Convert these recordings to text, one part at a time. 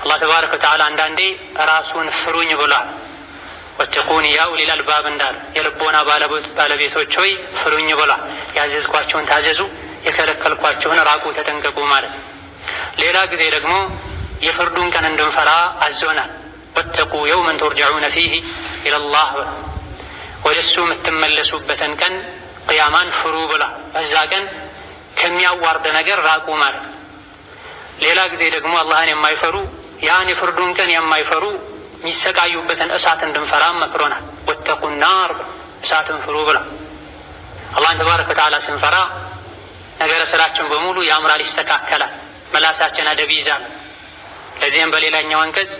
አላህ تبارك وتعالى አንዳንዴ ራሱን ፍሩኝ ብሏል። واتقون يا أولي الألباب እንዳለ የልቦና ባለቤቶች ሆይ ፍሩኝ ብሏል። ያዘዝኳቸውን ታዘዙ፣ የከለከልኳቸውን ራቁ፣ ተጠንቀቁ ማለት ነው። ሌላ ጊዜ ደግሞ የፍርዱን ቀን እንድንፈራ አዞናል። واتقوا يوما ترجعون فيه إلى الله ወደ እሱ የምትመለሱበትን ቀን ቅያማን ፍሩ ብሏል። በዛ ቀን ከሚያዋርድ ነገር ራቁ ማለት ነው። ሌላ ጊዜ ደግሞ አላህን የማይፈሩ ያን የፍርዱን ቀን የማይፈሩ የሚሰቃዩበትን እሳት እንድንፈራ መክሮናል። واتقوا النار እሳትን ፍሩ ብሏል። አላህን تبارك وتعالى ስንፈራ ነገረ ስራችን በሙሉ ያምራል፣ ይስተካከላል። መላሳችን አደብ ይይዛል። ለዚህም በሌላኛው አንቀጽ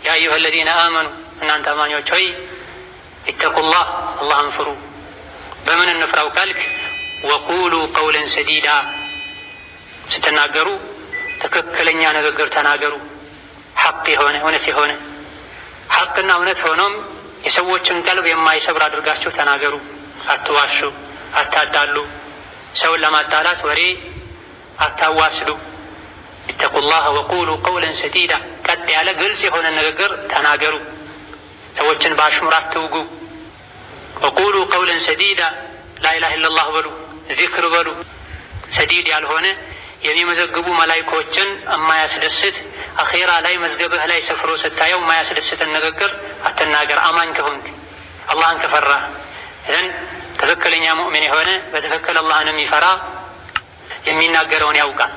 يا أيها الذين آمنوا እናንተ አማኞች ሆይ اتقوا الله አላህን ፍሩ። በምን እንፍራው ካልክ وقولوا قولا سديدا ስትናገሩ ትክክለኛ ንግግር ተናገሩ። ሐቅ የሆነ እውነት የሆነ ሐቅና እውነት ሆኖም የሰዎችን ቀልብ የማይሰብር አድርጋችሁ ተናገሩ። አትዋሹ፣ አታዳሉ፣ ሰውን ለማጣላት ወሬ አታዋስዱ። اتقوا الله وقولوا قولا سديدا ቀጥ ያለ ግልጽ የሆነ ንግግር ተናገሩ። ሰዎችን በአሽሙር አትውጉ። وقولوا قولا سديدا لا إله إلا الله በሉ፣ ዚክር በሉ። سديد ያልሆነ የሚመዘግቡ መላይኮችን የማያስደስት አኼራ ላይ መዝገብህ ላይ ሰፍሮ ስታየው የማያስደስትን ንግግር አትናገር። አማኝ ከሆንክ አላህን ከፈራህ إذن ትክክለኛ ሙእሚን የሆነ በትክክል አላህን የሚፈራ የሚናገረውን ያውቃል፣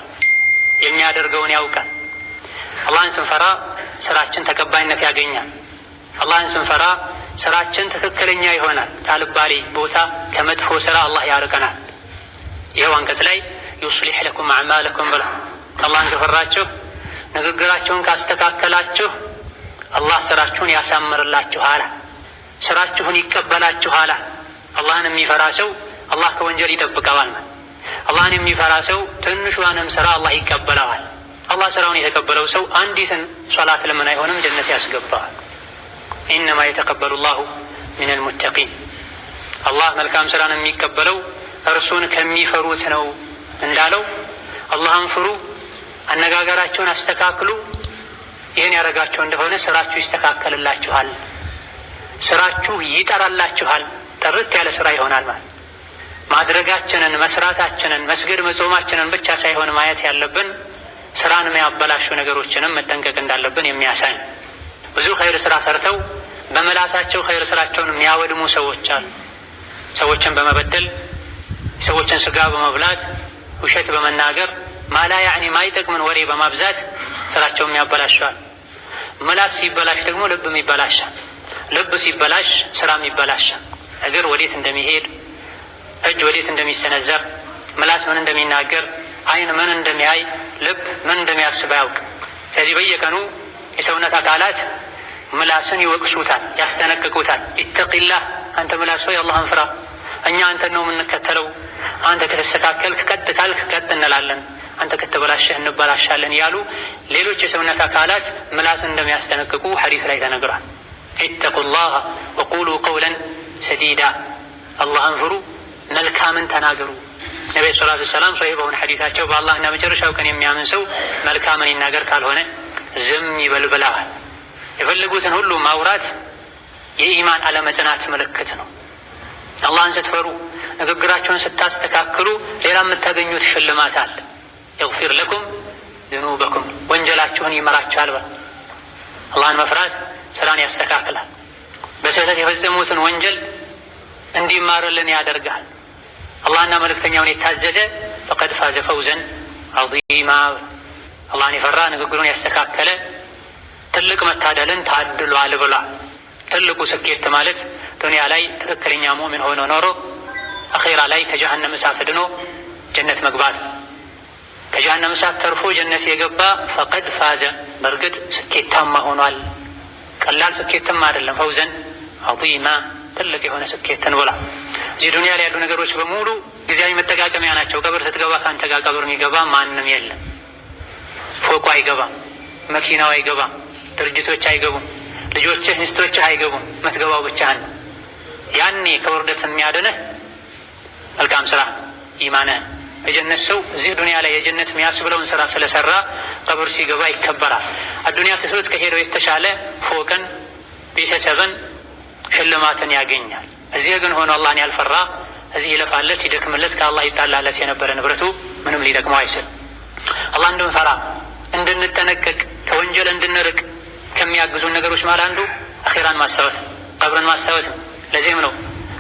የሚያደርገውን ያውቃል። አላህን ስንፈራ ስራችን ተቀባይነት ያገኛል። አላህን ስንፈራ ስራችን ትክክለኛ ይሆናል። ካልባሌ ቦታ ከመጥፎ ስራ አላህ ያርቀናል። ይኸው አንቀጽ ላይ يصلح لكم أعمالكم ብሏል። አላህን ከፈራችሁ ንግግራችሁን ካስተካከላችሁ አላህ ስራችሁን ያሳምርላችኋል፣ ስራችሁን ይቀበላችኋል። አላህን የሚፈራ ሰው አላህ ከወንጀል ይጠብቀዋል። አላህን የሚፈራ ሰው ትንሿንም ስራ አላህ ይቀበለዋል። አላህ ስራውን የተቀበለው ሰው አንዲትን ሶላት ለምን አይሆንም ጀነት ያስገባዋል። إنما يتقبل الله من المتقين አላህ መልካም ስራን የሚቀበለው እርሱን ከሚፈሩት ነው እንዳለው አላህን ፍሩ፣ አነጋገራቸውን አስተካክሉ። ይህን ያደረጋቸው እንደሆነ ስራችሁ ይስተካከልላችኋል፣ ስራችሁ ይጠራላችኋል፣ ጥርት ያለ ስራ ይሆናል። ማለት ማድረጋችንን መስራታችንን መስገድ መጾማችንን ብቻ ሳይሆን ማየት ያለብን ስራን የሚያበላሹ ነገሮችንም መጠንቀቅ እንዳለብን የሚያሳይ ብዙ ኸይር ስራ ሰርተው በመላሳቸው ኸይር ስራቸውን የሚያወድሙ ሰዎች አሉ። ሰዎችን በመበደል ሰዎችን ስጋ በመብላት ውሸት በመናገር ما لا يعني ማይጠቅምን ወሬ በማብዛት ስራቸውን ያበላሸዋል። ምላስ ሲበላሽ ደግሞ ልብም ይበላሻል። ልብ ሲበላሽ ስራም ይበላሻል። እግር ወዴት እንደሚሄድ፣ እጅ ወዴት እንደሚሰነዘር፣ ምላስ ምን እንደሚናገር፣ አይን ምን እንደሚያይ፣ ልብ ምን እንደሚያስብ አያውቅ። ስለዚህ በየቀኑ የሰውነት አካላት ምላስን ይወቅሱታል፣ ያስጠነቅቁታል። اتق الله አንተ ምላስ ሆይ አላህን ፍራ፣ እኛ አንተን ነው የምንከተለው። አንተ ከተስተካከልክ ቀጥ ካልክ ቀጥ እንላለን፣ አንተ ከተበላሸህ እንበላሻለን ያሉ ሌሎች የሰውነት አካላት ምላስን እንደሚያስጠነቅቁ ሐዲስ ላይ ተነግሯል። اتقوا الله وقولوا قولا سديدا፣ አላህን ፍሩ፣ መልካምን ተናገሩ። ነቢ الصلاة والسلام ሶሒህ በሆነ ሐዲሳቸው በአላህና መጨረሻው ቀን የሚያምን ሰው መልካምን ይናገር ካልሆነ ዝም ይበል ብለዋል። የፈለጉትን ሁሉ ማውራት የኢማን አለመጽናት ምልክት ነው። አላህን ስትፈሩ ንግግራቸውን ስታስተካክሉ ሌላ የምታገኙት ሽልማት አለ። የግፊር ለኩም ዝኑበኩም ወንጀላችሁን ይመራችኋል። አላህን መፍራት ስራን ያስተካክላል። በስህተት የፈጸሙትን ወንጀል እንዲማርልን ያደርጋል። አላህና መልእክተኛውን የታዘዘ ፈቀድ ፋዘ ፈውዘን ዐዚማ። አላህን የፈራ ንግግሩን ያስተካከለ ትልቅ መታደልን ታድሏል ብሏል። ትልቁ ስኬት ማለት ዱንያ ላይ ትክክለኛ ሙእሚን ሆኖ ኖሮ አኼራ ላይ ከጀሀነም እሳት ድኖ ጀነት መግባት። ከጀሀነም እሳት ተርፎ ጀነት የገባ ፈቀድ ፋዘ፣ በእርግጥ ስኬታማ ሆኗል። ቀላል ስኬትም አይደለም፣ ፈውዘን ዐዚማ ትልቅ የሆነ ስኬትን ብሏል። እዚህ ዱንያ ላይ ያሉ ነገሮች በሙሉ ጊዜያዊ መጠቃቀሚያ ናቸው። ቀብር ስትገባ ከአንተ ጋር ቀብር የሚገባ ማንም የለም። ፎቁ አይገባም፣ መኪናው አይገባም፣ ድርጅቶች አይገቡም፣ ልጆችህ ሚስቶችህ አይገቡም። የምትገባው ብቻህን። ያኔ ከውርደት የሚያድንህ መልካም ስራ ኢማንህ። የጀነት ሰው እዚህ ዱንያ ላይ የጀነት የሚያስብለውን ስራ ስለሰራ ቀብር ሲገባ ይከበራል። አዱንያ ትቶት ከሄደው የተሻለ ፎቅን፣ ቤተሰብን፣ ሽልማትን ያገኛል። እዚህ ግን ሆኖ አላህን ያልፈራ እዚህ ይለፋለት ይደክምለት ከአላህ ይጣላለት የነበረ ንብረቱ ምንም ሊጠቅመው አይችልም። አላህ እንድንፈራ እንድንጠነቀቅ ከወንጀል እንድንርቅ ከሚያግዙን ነገሮች መሃል አንዱ አኼራን ማስታወስ፣ ቀብርን ማስታወስ ነው። ለዚህም ነው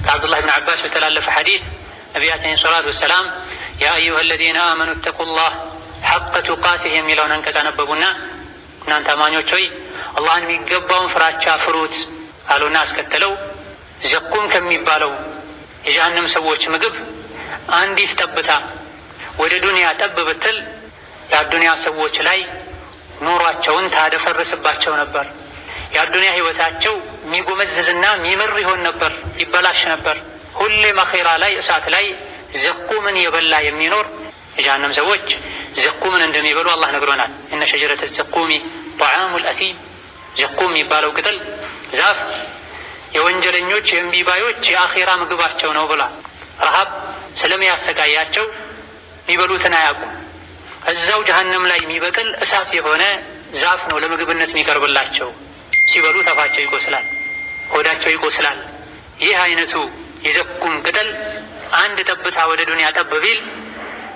ከአብዱላህ ብን ዓባስ በተላለፈ ሐዲት ነቢያችን الصلاة والسلام يا أيها الذين آمنوا اتقوا الله حق تقاته የሚለውን አንቀጽ አነበቡና እናንተ አማኞች ሆይ አላህን የሚገባውን ፍራቻ ፍሩት አሉና አስከተለው ዘቁም ከሚባለው የጀሃነም ሰዎች ምግብ አንዲት ጠብታ ወደ ዱንያ ጠብ ብትል የአዱንያ ሰዎች ላይ ኑሯቸውን ታደፈርስባቸው ነበር። የአዱንያ ህይወታቸው የሚጎመዝዝና የሚምር ይሆን ነበር፣ ይበላሽ ነበር። ሁሌም አኼራ ላይ እሳት ላይ ዘቁምን የበላ የሚኖር የጀሃነም ሰዎች ዘቁምን እንደሚበሉ አላህ ነግሮናል። إن شجرة الزقوم طعام الأثيم። ዘቁም የሚባለው ቅጠል ዛፍ የወንጀለኞች የእምቢባዮች የአኼራ ምግባቸው ነው ብሏል። ረሃብ ስለሚያሰቃያቸው የሚበሉትን አያውቁም። እዛው ጀሀነም ላይ የሚበቅል እሳት የሆነ ዛፍ ነው ለምግብነት የሚቀርብላቸው። ሲበሉ ተፋቸው ይቆስላል፣ ሆዳቸው ይቆስላል። ይህ አይነቱ የዘኩም ቅጠል አንድ ጠብታ ወደ ዱንያ ጠብ ቢል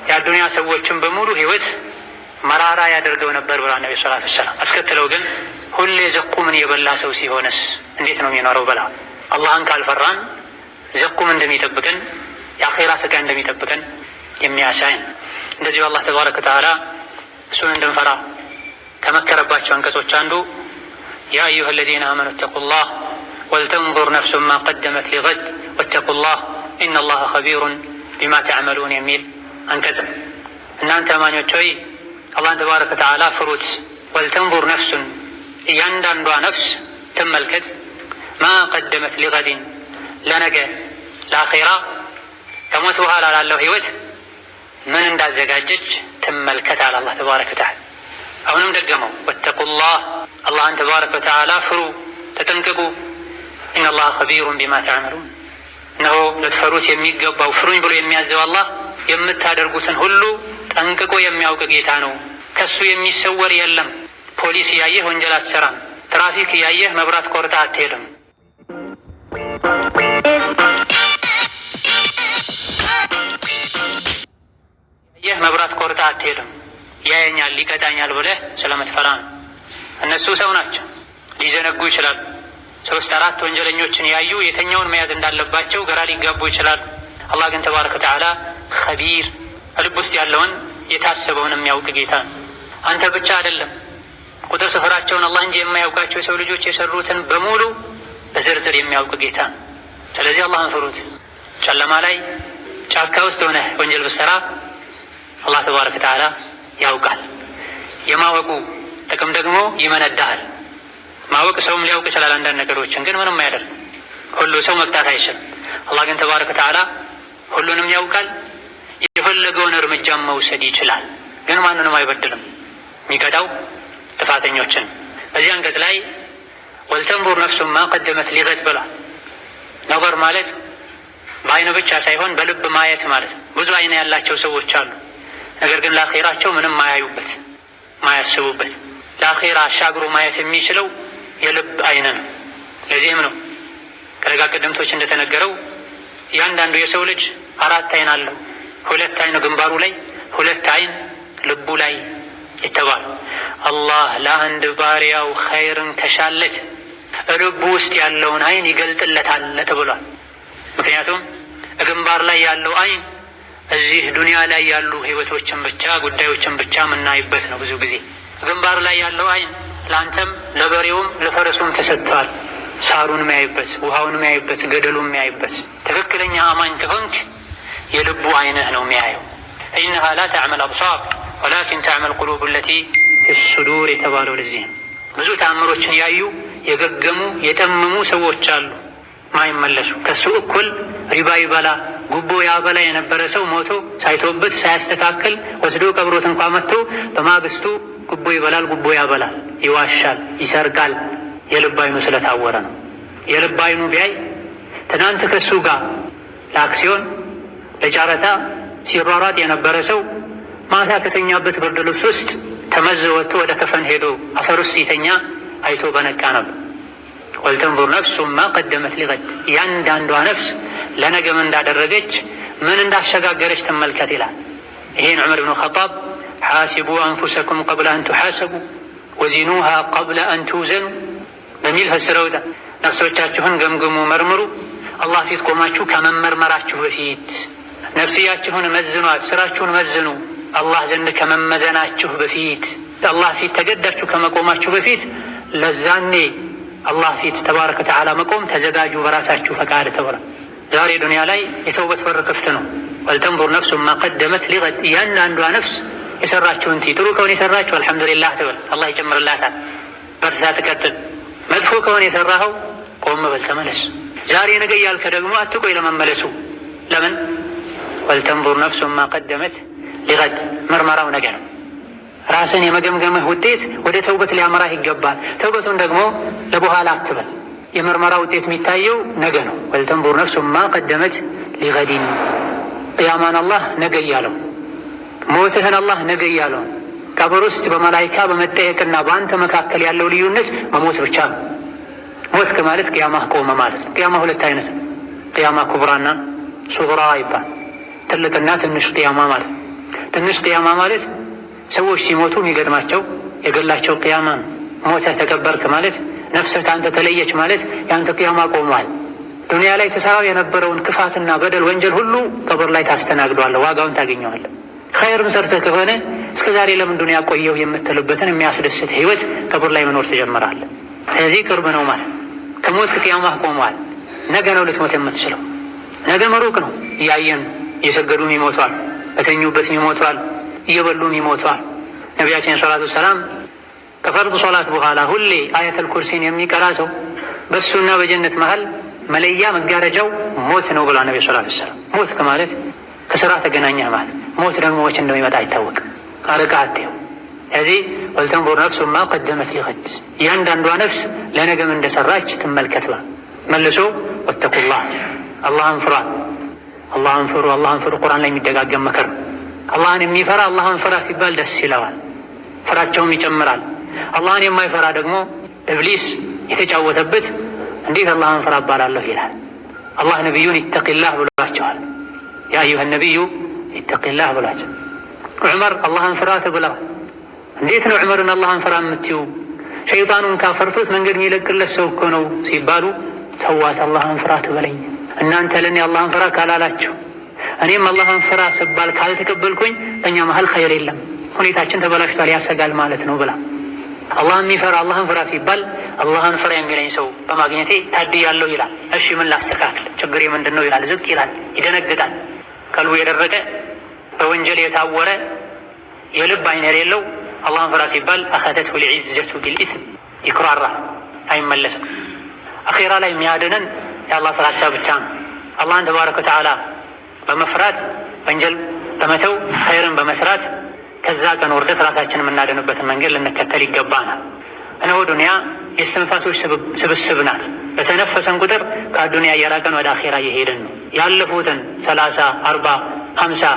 የአዱንያ ሰዎችን በሙሉ ህይወት መራራ ያደርገው ነበር ብሏል ነቢ ሰላቱ ወሰላም። አስከትለው ግን ሁሌ ዘቁምን የበላ ሰው ሲሆንስ እንዴት ነው የሚኖረው? በላ አላህን ካልፈራን ዘቁም እንደሚጠብቀን የአኼራ ስቃይ እንደሚጠብቀን የሚያሳይ እንደዚሁ አላህ ተባረከ ወተዓላ እሱን እንድንፈራ ከመከረባቸው አንቀጾች አንዱ ያ አዩሃ አለዚነ አመኑ እተቁላህ ወልተንዙር ነፍሱን ማ ቀደመት ሊገድ ወተቁላህ ኢነላሃ ኸቢሩን ቢማ ተዕመሉን የሚል አንቀጽ። እናንተ አማኞች ሆይ አላህን ተባረከ ወተዓላ ፍሩት። ወልተንዙር ነፍሱን እያንዳንዷ ነፍስ ትመልከት፣ ማ ቀደመት ሊገድን ለነገ ለአኼራ ከሞት በኋላ ላለው ህይወት ምን እንዳዘጋጀች ትመልከት አለ አላህ ተባረከ ወተዓላ። አሁንም ደገመው ወተቁላህ አላህን ተባረከ ወተዓላ ፍሩ፣ ተጠንቀቁ። ኢነላህ ኸቢሩን ቢማ ተዕመሉን እነሆ ልትፈሩት የሚገባው ፍሩኝ ብሎ የሚያዘው አላህ የምታደርጉትን ሁሉ ጠንቅቆ የሚያውቅ ጌታ ነው። ከሱ የሚሰወር የለም። ፖሊስ እያየህ ወንጀል አትሰራም። ትራፊክ እያየህ መብራት ቆርጠህ አትሄድም። ይህ መብራት ቆርጠህ አትሄድም። ያየኛል ሊቀጣኛል ብለህ ስለምትፈራ ነው። እነሱ ሰው ናቸው፣ ሊዘነጉ ይችላሉ። ሶስት አራት ወንጀለኞችን ያዩ የተኛውን መያዝ እንዳለባቸው ግራ ሊጋቡ ይችላሉ። አላህ ግን ተባረከ ወተዓላ ኸቢር፣ ልብ ውስጥ ያለውን የታሰበውን የሚያውቅ ጌታ ነው። አንተ ብቻ አይደለም ቁጥር ስፍራቸውን አላህ እንጂ የማያውቃቸው የሰው ልጆች የሰሩትን በሙሉ በዝርዝር የሚያውቅ ጌታ ነው። ስለዚህ አላህን ፍሩት። ጨለማ ላይ ጫካ ውስጥ ሆነህ ወንጀል ብትሰራ አላህ ተባረከ ወተዓላ ያውቃል። የማወቁ ጥቅም ደግሞ ይመነዳሃል። ማወቅ ሰውም ሊያውቅ ይችላል አንዳንድ ነገሮችን ግን ምንም አያደርግ። ሁሉ ሰው መቅጣት አይችልም። አላህ ግን ተባረከ ወተዓላ ሁሉንም ያውቃል። የፈለገውን እርምጃም መውሰድ ይችላል። ግን ማንንም አይበድልም። የሚቀጣው ጥፋተኞችን። በዚህ አንቀጽ ላይ ወልተንዙር ነፍሱን ማ ቀደመት ሊገድ ብሏል። ነበር ማለት በአይን ብቻ ሳይሆን በልብ ማየት ማለት ነው። ብዙ አይን ያላቸው ሰዎች አሉ። ነገር ግን ለአኼራቸው ምንም ማያዩበት ማያስቡበት። ለአኼራ አሻግሮ ማየት የሚችለው የልብ አይን ነው። ለዚህም ነው ከደጋ ቀደምቶች እንደተነገረው እያንዳንዱ የሰው ልጅ አራት አይን አለው። ሁለት አይን ግንባሩ ላይ፣ ሁለት አይን ልቡ ላይ የተባሉ አላህ ለአንድ ባሪያው ኸይርን ከሻለት ልቡ ውስጥ ያለውን አይን ይገልጥለታል ተብሏል። ምክንያቱም ግንባር ላይ ያለው አይን እዚህ ዱንያ ላይ ያሉ ህይወቶችን ብቻ ጉዳዮችን ብቻ የምናይበት ነው። ብዙ ጊዜ ግንባር ላይ ያለው አይን ለአንተም ለበሬውም ለፈረሱም ተሰጥቷል። ሳሩን የሚያይበት፣ ውሃውን የሚያይበት፣ ገደሉን የሚያይበት። ትክክለኛ አማኝ ከሆንክ የልቡ አይንህ ነው የሚያየው። إنها لا تعمى الأبصار ولكن تعمى القلوب التي في الصدور የተባለው ለዚህ ነው። ብዙ ተአምሮችን ያዩ የገገሙ የጠመሙ ሰዎች አሉ ማይመለሱ። ከሱ እኩል ሪባ ይበላ ጉቦ ያበላ የነበረ ሰው ሞቶ ሳይቶበት ሳያስተካክል ወስዶ ቀብሮት እንኳ መጥቶ በማግስቱ ጉቦ ይበላል፣ ጉቦ ያበላል፣ ይዋሻል፣ ይሰርቃል። የልብ አይኑ ስለታወረ ነው። የልብ አይኑ ቢያይ ትናንት ከሱ ጋር ለአክሲዮን ለጨረታ ሲሯሯጥ የነበረ ሰው ማታ ከተኛበት ብርድ ልብስ ውስጥ ተመዞ ወጥቶ ወደ ከፈን ሄዶ አፈር ውስጥ ሲተኛ አይቶ በነቃ ነበር። ولتنظر نفس ما قدمت لغد፣ እያንዳንዷ ነፍስ ለነገ ምን እንዳደረገች ምን እንዳሸጋገረች ትመልከት ይላል። ይሄን ዑመር ብኑ ኸጣብ حاسبوا أنفسكم قبل أن تحاسبوا وزنوها قبل أن توزنوا በሚል ፈስረውታል። ነፍሶቻችሁን ገምግሙ፣ መርምሩ፣ አላህ ፊት ቆማችሁ ከመመርመራችሁ በፊት ነፍስያችሁን መዝኗት፣ ስራችሁን መዝኑ። አላህ ዘንድ ከመመዘናችሁ በፊት፣ አላህ ፊት ተገዳችሁ ከመቆማችሁ በፊት፣ ለዛኔ አላህ ፊት ተባረከ ወተዓላ መቆም ተዘጋጁ በራሳችሁ ፈቃድ ተብሏል። ዛሬ ዱንያ ላይ የተውበት በር ክፍት ነው። ولتنظر نفس ما قدمت لغد፣ እያንዳንዷ ነፍስ የሰራችውን ጥሩ ከሆነ የሰራችሁ አልሐምዱሊላህ ትበል፣ አላህ ይጨምርላታል፣ በርታ ትቀጥል። መጥፎ ከሆነ የሰራኸው ቆም በል ተመለስ። ዛሬ ነገ እያልከ ደግሞ አትቆይ ለመመለሱ። ለምን? ولتنظر نفس ما قدمت لغد፣ ምርመራው ነገ ነው። ራስን የመገምገምህ ውጤት ወደ ተውበት ሊያመራህ ይገባል። ተውበቱን ደግሞ ለበኋላ አትበል። የምርመራ ውጤት የሚታየው ነገ ነው። ولتنظر نفس ما قدمت لغد፣ ቅያማን አላህ ነገ እያለው፣ ሞትህን አላህ ነገ እያለው፣ ቀብር ውስጥ በመላይካ በመጠየቅና በአንተ መካከል ያለው ልዩነት መሞት ብቻ ነው። ሞትክ ማለት ቅያማህ ቆመ ማለት ነው። ቅያማ ሁለት አይነት ነው። ቅያማ ኩብራና ሱግራ ይባል። ትልቅና ትንሽ ቅያማ ማለት። ትንሽ ቅያማ ማለት ሰዎች ሲሞቱ የሚገጥማቸው የገላቸው ቅያማ ነው። ሞተህ ተቀበርክ ማለት፣ ነፍስህ ከአንተ ተለየች ማለት የአንተ ቅያማ ቆሟል። ዱንያ ላይ ተሰራው የነበረውን ክፋትና በደል ወንጀል ሁሉ ቀብር ላይ ታስተናግደዋለህ፣ ዋጋውን ታገኘዋለህ። ኸይርም ሰርተህ ከሆነ እስከ ዛሬ ለምን ዱንያ ቆየሁ የምትልበትን የሚያስደስት ህይወት ቀብር ላይ መኖር ትጀምራለህ። ስለዚህ ቅርብ ነው ማለት ከሞት ቅያማህ ቆሟል። ነገ ነው ልትሞት የምትችለው። ነገ መሩቅ ነው። እያየን እየሰገዱም ይሞቷል፣ በተኙበትም ይሞቷል፣ እየበሉም ይሞቷል። ነቢያችን ሰላቱ ሰላም ከፈርድ ሶላት በኋላ ሁሌ አያተል ኩርሲን የሚቀራ ሰው በእሱና በጀነት መሀል መለያ መጋረጃው ሞት ነው ብሏል ነቢ ሰላቱ ሰላም። ሞት ከማለት ከስራ ተገናኘህ ማለት፣ ሞት ደግሞ መቼ እንደሚመጣ አይታወቅም። አርቀህ አትየው። ስለዚህ ولتنظر نفس ما قدمت لغد፣ እያንዳንዷ ነፍስ ለነገም እንደሰራች ትመልከት። መልሶ واتقوا الله፣ አላህን ፍሯል። አላህን ፍሩ፣ አላህን ፍሩ ቁርአን ላይ የሚደጋገም ምክር ነው። አላህን የሚፈራ አላህን ፍራ ሲባል ደስ ይለዋል፣ ፍራቸውም ይጨምራል። አላህን የማይፈራ ደግሞ እብሊስ የተጫወተበት እንዴት አላህን ፍራ እባላለሁ ይላል። አላህ ነቢዩን اتق الله ብሏቸዋል። يا أيها النبي اتق الله ብሏቸው። ዑመር አላህን ፍራ ተብለዋል። እንዴት ነው ዑመርን አላህን ፍራ የምትዩ? ሸይጣኑን ካፈርቶት መንገድ የሚለቅለት ሰው እኮ ነው ሲባሉ ተዋት፣ አላህን ፍራ ትበለኝ። እናንተ ለእኔ አላህን ፍራ ካላላችሁ፣ እኔም አላህን ፍራ ስባል ካልተቀበልኩኝ በእኛ መሀል ኸይር የለም፣ ሁኔታችን ተበላሽቷል፣ ያሰጋል ማለት ነው ብላ፣ አላህን የሚፈራ አላህን ፍራ ሲባል አላህን ፍራ የሚለኝ ሰው በማግኘቴ ታድያለሁ ይላል። እሺ ምን ላስተካክል፣ ችግሬ ምንድን ነው ይላል። ዝቅ ይላል፣ ይደነግጣል። ቀልቡ የደረቀ፣ በወንጀል የታወረ፣ የልብ አይን የሌለው አላህን ፍራ ሲባል أخذته العزة بالإثم ይኩራራል፣ አይመለስም። አኼራ ላይ የሚያድነን የአላህ ፍራቻ ብቻ ነው። አላህን ተባረከ ወተዓላ በመፍራት፣ ወንጀል በመተው፣ ኸይርን በመስራት ከዛ ቀን ውርደት ራሳችን የምናድንበትን መንገድ ልንከተል ይገባናል። እነሆ ዱንያ የእስትንፋሶች ስብስብ ናት። በተነፈሰን ቁጥር ከዱንያ እየራቀን ወደ አኼራ እየሄድን ነው። ያለፉትን 30፣ 40፣ 50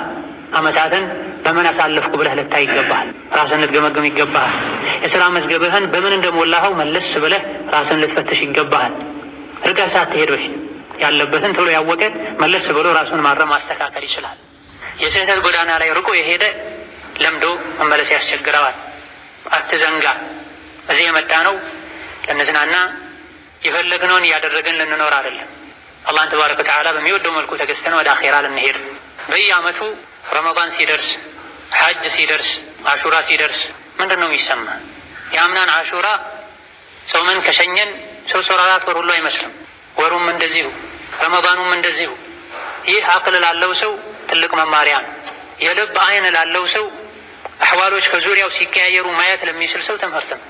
ዓመታትን በምን አሳለፍኩ ብለህ ልታይ ይገባሃል። ራስን ልትገመግም ይገባሃል። የሥራ መዝገብህን በምን እንደሞላኸው መለስ ብለህ ራስን ልትፈትሽ ይገባሃል። ርቀህ ሳትሄድ በፊት ያለበትን ቶሎ ያወቀ መለስ ብሎ ራሱን ማረም ማስተካከል ይችላል። የስህተት ጎዳና ላይ ርቆ የሄደ ለምዶ መመለስ ያስቸግረዋል። አትዘንጋ። እዚህ የመጣ ነው ልንዝናና የፈለግነውን እያደረግን ልንኖር አይደለም። አላህን ተባረከ ወተዓላ በሚወደው መልኩ ተገዝተን ወደ አኼራ ልንሄድ። በየዓመቱ ረመዳን ሲደርስ፣ ሐጅ ሲደርስ፣ አሹራ ሲደርስ ምንድን ነው የሚሰማ? የአምናን አሹራ ጾመን ከሸኘን 3 ወር 4 ወር ሁሉ አይመስልም። ወሩም እንደዚሁ፣ ረመዳኑም እንደዚሁ። ይህ አቅል ላለው ሰው ትልቅ መማሪያ ነው። የልብ አይን ላለው ሰው፣ አሕዋሎች ከዙሪያው ሲቀያየሩ ማየት ለሚችል ሰው ትምህርት ነው።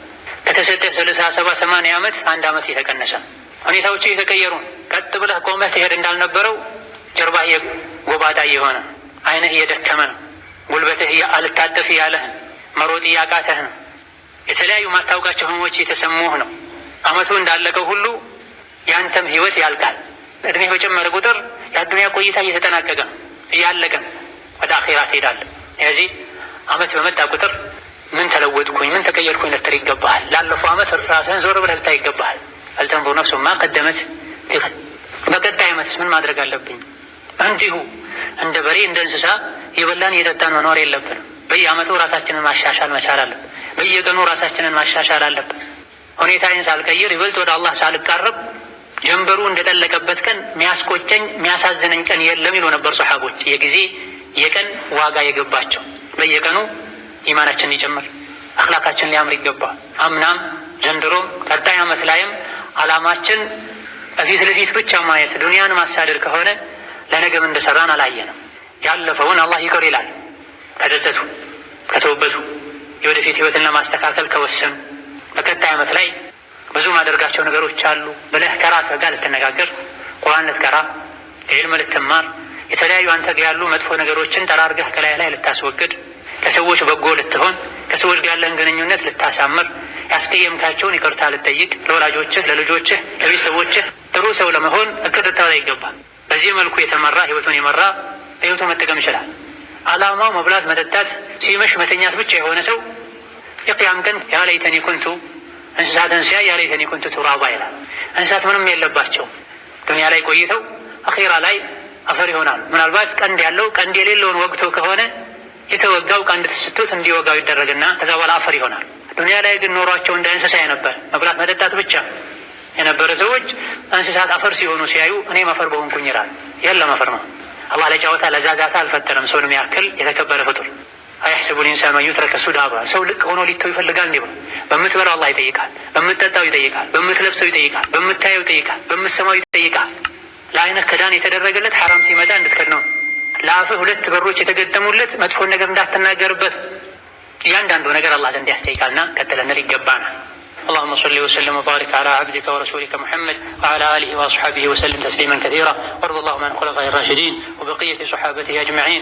ከተሰጠ 60፣ 70፣ 80 ዓመት አንድ ዓመት እየተቀነሰ ነው። ሁኔታዎች እየተቀየሩ፣ ቀጥ ብለህ ቆመህ ትሄድ እንዳልነበረው ጀርባህ ጎባጣ እየሆነ፣ አይንህ እየደከመ ነው። ጉልበትህ አልታጠፍ እያለህ ነው። መሮጥ እያቃተህ ነው። የተለያዩ ማታውቃቸው ህመሞች እየተሰሙህ ነው። አመቱ እንዳለቀው ሁሉ ያንተም ህይወት ያልቃል። እድሜህ በጨመረ ቁጥር የአዱንያ ቆይታ እየተጠናቀቀ ነው፣ እያለቀ ነው። ወደ አኼራ ትሄዳለህ። ስለዚህ አመት በመጣ ቁጥር ምን ተለወጥኩኝ፣ ምን ተቀየርኩኝ ልትል ይገባሃል። ላለፈው ዓመት ራስህን ዞር ብለህ ልታይ ይገባሃል። فلتنظر نفس ما قدمت لغد። በቀጣይ ዓመትስ ምን ማድረግ አለብኝ? እንዲሁ እንደ በሬ እንደ እንስሳ የበላን እየጠጣን መኖር የለብንም። በየዓመቱ ራሳችንን ማሻሻል መቻል አለብን። በየቀኑ ራሳችንን ማሻሻል አለብን። ሁኔታዬን ሳልቀይር ይበልጥ ወደ አላህ ሳልቃረብ ጀንበሩ እንደጠለቀበት ቀን የሚያስቆጨኝ የሚያሳዝነኝ ቀን የለም ይሉ ነበር ሰሓቦች። የጊዜ የቀን ዋጋ የገባቸው በየቀኑ ኢማናችን ሊጨምር አኽላቃችን ሊያምር ይገባል። አምናም ዘንድሮም ቀጣይ ዓመት ላይም ዓላማችን ፊት ለፊት ብቻ ማየት ዱንያን ማሳደድ ከሆነ ለነገም እንደሰራን አላየንም። ያለፈውን አላህ ይቅር ይላል ከተጸጸቱ፣ ከተወበቱ፣ የወደፊት ህይወትን ለማስተካከል ከወሰኑ በቀጣይ ዓመት ላይ ብዙ ማደርጋቸው ነገሮች አሉ ብለህ ከራስህ ጋር ልትነጋገር፣ ቁርአን ልትቀራ፣ ዒልም ልትማር፣ የተለያዩ አንተ ጋር ያሉ መጥፎ ነገሮችን ጠራርገህ ከላይ ላይ ልታስወግድ፣ ለሰዎች በጎ ልትሆን፣ ከሰዎች ጋር ያለህን ግንኙነት ልታሳምር፣ ያስቀየምካቸውን ይቅርታ ልትጠይቅ፣ ለወላጆችህ፣ ለልጆችህ፣ ለቤተሰቦችህ ጥሩ ሰው ለመሆን እቅድ ልታወጣ ይገባል። በዚህ መልኩ የተመራ ህይወቱን የመራ ህይወቱ መጠቀም ይችላል። ዓላማው መብላት፣ መጠጣት፣ ሲመሽ መተኛት ብቻ የሆነ ሰው የቅያም ቀን يا ليتني كنت እንስሳትን ሲያይ يا ليتني كنت ترابا ይላል። እንስሳት ምንም የለባቸውም። ዱንያ ላይ ቆይተው አኼራ ላይ አፈር ይሆናሉ። ምናልባት ቀንድ ያለው ቀንድ የሌለውን ወግቶ ከሆነ የተወጋው ቀንድ ተስቶት እንዲወጋው ይደረግና ከዛ በኋላ አፈር ይሆናል። ዱንያ ላይ ግን ኖሯቸው እንደ እንስሳ የነበር መብላት መጠጣት ብቻ የነበረ ሰዎች እንስሳት አፈር ሲሆኑ ሲያዩ እኔም አፈር በሆንኩኝ ይላል። የለም አፈር ነው። አላህ ለጨዋታ ለዛዛታ አልፈጠረም ሰውን የሚያክል የተከበረ ፍጡር። أيحسب الإنسان أن يترك سدى ብሏል። ሰው ልቅ ሆኖ ሊተው ይፈልጋል። እንዲህ ብሎ በምትበላው አላህ ይጠይቃል፣ በምትጠጣው ይጠይቃል፣ በምትለብሰው ይጠይቃል፣ በምታየው ይጠይቃል፣ በምትሰማው ይጠይቃል። ለአይንህ ክዳን የተደረገለት ሐራም ሲመጣ እንድትከድነው፣ ለአፍህ ሁለት በሮች የተገጠሙለት መጥፎን ነገር እንዳትናገርበት። እያንዳንዱ ነገር አላህ ዘንድ ያስጠይቃልና ቀጥለንል ይገባናል። اللهم صل وسلم وبارك على عبدك ورسولك محمد وعلى آله وأصحابه وسلم تسليما كثيرا، وارض اللهم عن الخلفاء الراشدين وبقية صحابته أجمعين.